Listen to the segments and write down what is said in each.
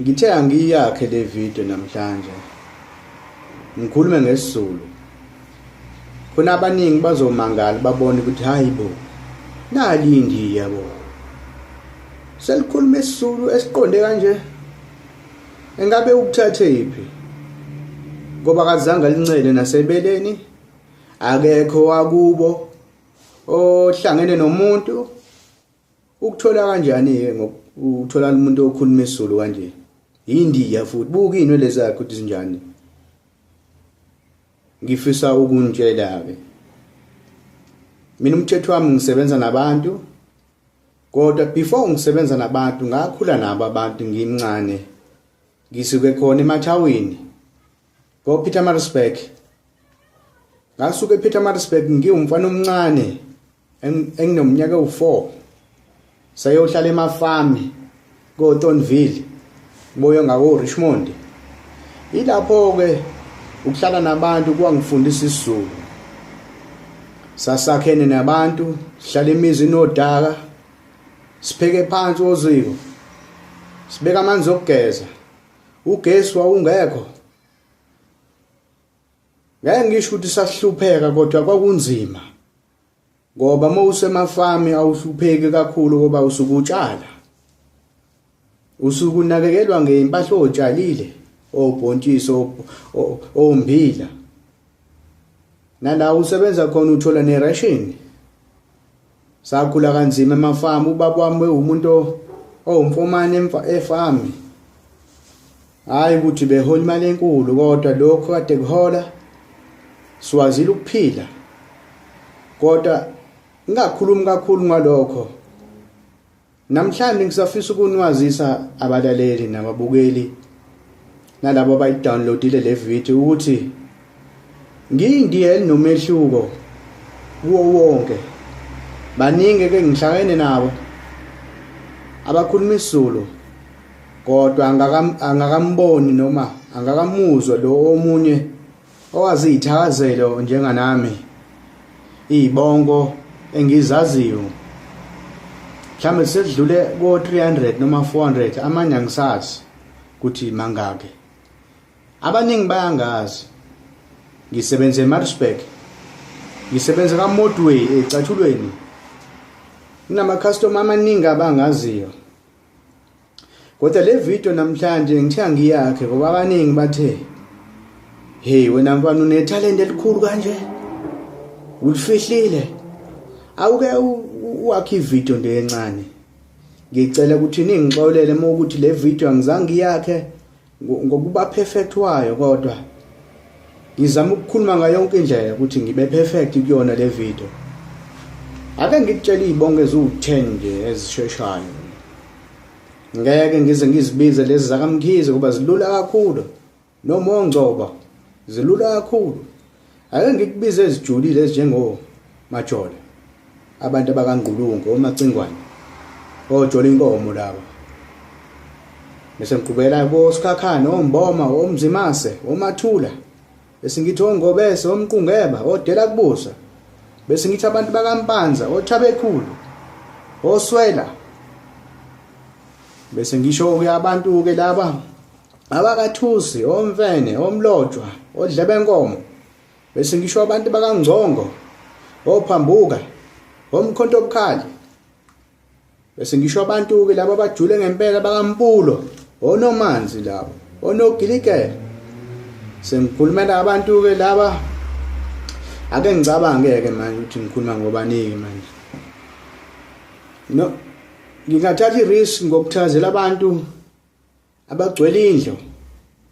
Ngithe angiyakhe le video namhlanje, ngikhulume ngesiZulu. Khona abaningi bazomangala babone ukuthi hayi bo, nali iNdiya bo. Selikhuluma isiZulu esiqonde kanje. Engabe ukuthathe iphi? Ngoba akazange lincele nasebeleni, akekho wakubo ohlangene nomuntu. Ukuthola kanjani-ke uthola umuntu okhuluma isiZulu kanje? Yindiya futhi, buka iy'nwele zakhe ukuthi zinjani. Ngifisa ukunitshela-ke, mina umthetho wami ngisebenza nabantu, kodwa before ngisebenza nabantu ngakhula nabo abantu ngimncane. Ngisuke khona emathawini ko-Pietermaritzburg. Ngasuka ePietermaritzburg ngiwumfana omncane enginomnyaka ewu-4, sayohlala emafami ko-Thornville, boyo ngako-Richmond. Ilapho-ke ukuhlala nabantu kwangifundisa isiZulu. Sasakhene nabantu, sihlala imizi inodaka, sipheke phansi oziko, sibeka amanzi okugeza, ugesi wawungekho. Ngeke ngisho ukuthi sasihlupheka, kodwa kwakunzima, ngoba uma usemafami awuhlupheki kakhulu ngoba usuke utshala, usuke unakekelwa ngey'mpahla otshalile, obhontshisi, ombila, nala usebenza khona uthola ne-ration. Sakhula kanzima emafami. Ubaba wami umuntu owumfomane efami, hayi ukuthi behola imali enkulu, kodwa lokho kade kuhola siwazile ukuphila. Kodwa ngingakhulumi kakhulu ngalokho namhlanje. Ngisafisa ukunwazisa abalaleli nababukeli nalabo abayidownloadile le video ukuthi ngiyindiya elinomehluko kuwo wonke. Baningi ke ngihlangene nabo abakhuluma isiZulu, kodwa angakamboni noma angakamuzwa lo omunye owazi iy'thakazelo njenganami, iy'bongo engizaziyo mhlawumbe sesidlule ko-300 noma 400, amanye angisazi ukuthi mangaki. Abaningi bayangazi, ngisebenze eMaritzburg, ngisebenza kaModway ecathulweni, kunama-customer amaningi abangaziyo. Kodwa le video namhlanje ngithe angiyakhe ngoba abaningi bathe, hey wena mfana unethalente elikhulu kanje, ulifihlile, awuke uwakhe ivideo nje encane. Ngicela ukuthi ningixolele uma ukuthi le video angizange ngiyakhe ngokuba perfect wayo, kodwa ngizama ukukhuluma ngayo yonke indlela ukuthi ngibe perfect kuyona le video. Ake ngikutshele izibongo eziwu-10 nje ezisheshayo. Ngeke ngize ngizibize lezi zakaMkhize kuba zilula kakhulu, noma oNgcobo zilula kakhulu. Ake ngikubize ezijulile ezinjengo Majola, abantu abakaNgqulungu, oMacingwane, oJola inkomo laba. Bese ngiqhubekela koSikhakhane, oMboma, oMzimase, oMathula, bese ngithi oNgobese, oMqungeba, oDela kubusa, bese ngithi abantu bakaMpanza, oThabekhulu, oSwela, bese ngisho-ke abantu-ke laba abakaThusi, oMfene, oMlotshwa, oDlebenkomo, bese ngisho abantu bakaNgcongo, oPhambuka, oMkhonto obukhali, bese ngisho abantu-ke laba abajule ngempela bakaMpulo, oNomanzi labo, oNogilikela. Sengikhulumela abantu-ke laba, ake ngicabange-ke manje ukuthi ngikhuluma ngobani-ke manje. No, ngingathatha i-risk ngokuthazela abantu abagcwele indlu,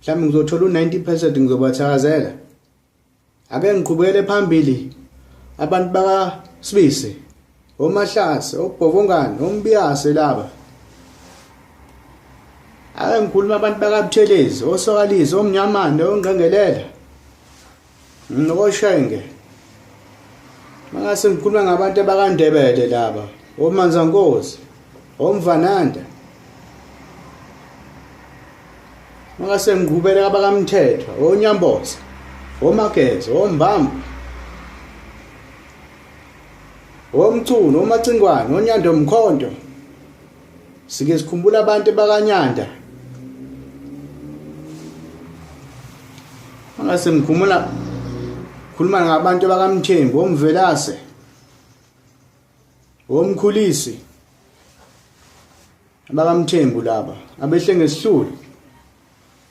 mhlawumbe ngizothola u-90% ngizobathakazela. Ake ngiqhubekele phambili, abantu bakaSibisi, oMahlase, oBhovongane, oMbiyase laba. Ake ngikhuluma abantu bakaButhelezi, oSokalizi, oMnyamane, oNgqengelela, noShenge. Mangase ngikhuluma ngabantu abakaNdebele laba, oManzankosi, oMvananda. Mangase ngiqhubele abakaMthethwa, oNyamboza, oMageza, oMbamba, oMchunu, oMacingwane, oNyando Mkhonto. Sike sikhumbula abantu bakaNyanda. Mase ngikhumula khuluma ngabantu bakaMthembu, oMvelase, omkhulisi abakaMthembu laba abehle ngesihlulu.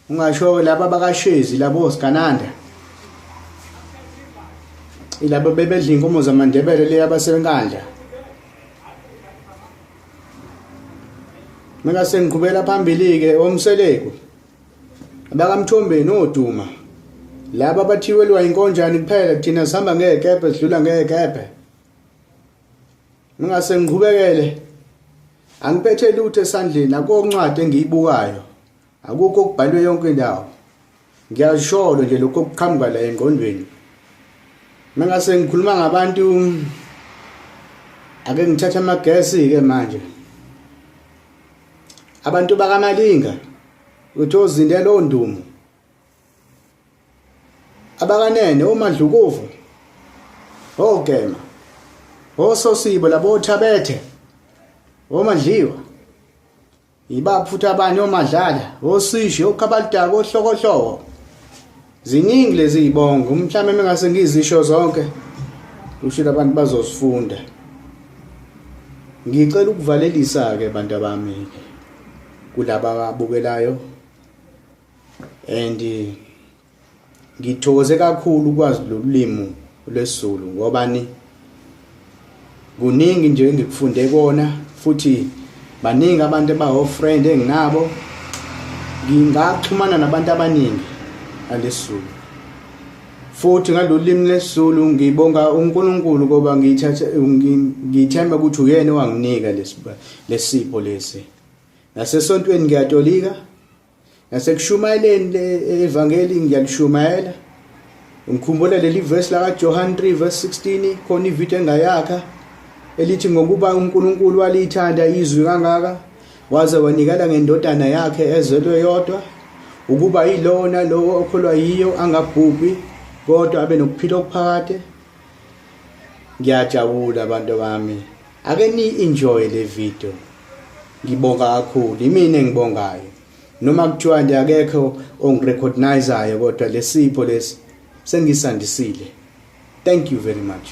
Ungasho laba bakaShezi labo Sigananda, ilabo bebedla inkomo zamaNdebele le abasenkandla. Mengase ngiqhubela phambili ke oMseleku, abakaMthombeni, oDuma laba abathiwelwa inkonjani kuphela, thina sihamba ngekebhe, sidlula ngekebhe. Ngingase ngiqhubekele, angiphethe lutho esandleni, akukho ncwadi engiyibukayo, akukho okubhalwe yonke indawo, ngiyasholo nje lokho okuqhamuka la engqondweni. Mengase ngikhuluma ngabantu, ake ngithathe amagesi ke manje, abantu bakaMalinga, uthi ozindela ondumo, abakanene, oMadlukuvu, ogema, ososibo labo, Thabethe, oMadliwa, yibaphi futhi abanye, oMadlala, osishi, okhabalidaka, ohlokohloko. Ziningi lezi zibongo, mhlawumbe mengase ngizisho zonke kusho abantu bazosifunda. Ngicela ukuvalelisa ke bantu abami kulaba ababukelayo, and ngithokoze kakhulu ukwazi lolu limi lwesiZulu, ngoba ni kuningi nje engikufunde kona, futhi baningi abantu abawo friend enginabo, ngingaxhumana nabantu abaningi ngalesiZulu. Futhi ngalolu limi lesiZulu ngibonga uNkulunkulu, ngoba ngithathe ngithemba ukuthi uyena owanginika lesipho lesi. Nasesontweni ngiyatolika, nasekushumayeleni evangeli ngiyalishumayela. Ngikhumbula leli verse la kaJohn 3 verse 16, khona ivideo engayakha elithi, "Ngokuba uNkulunkulu walithanda izwi kangaka, waze wanikela ngendodana yakhe ezelwe yodwa, ukuba yilona lowo okholwa yiyo angabhubhi kodwa abe nokuphila okuphakade." Ngiyajabula abantu bami, ake ni enjoy le video. Ngibonga kakhulu, imina engibongayo, noma kuthiwa nje akekho ongirecognizeayo, kodwa lesipho lesi sengisandisile. Thank you very much.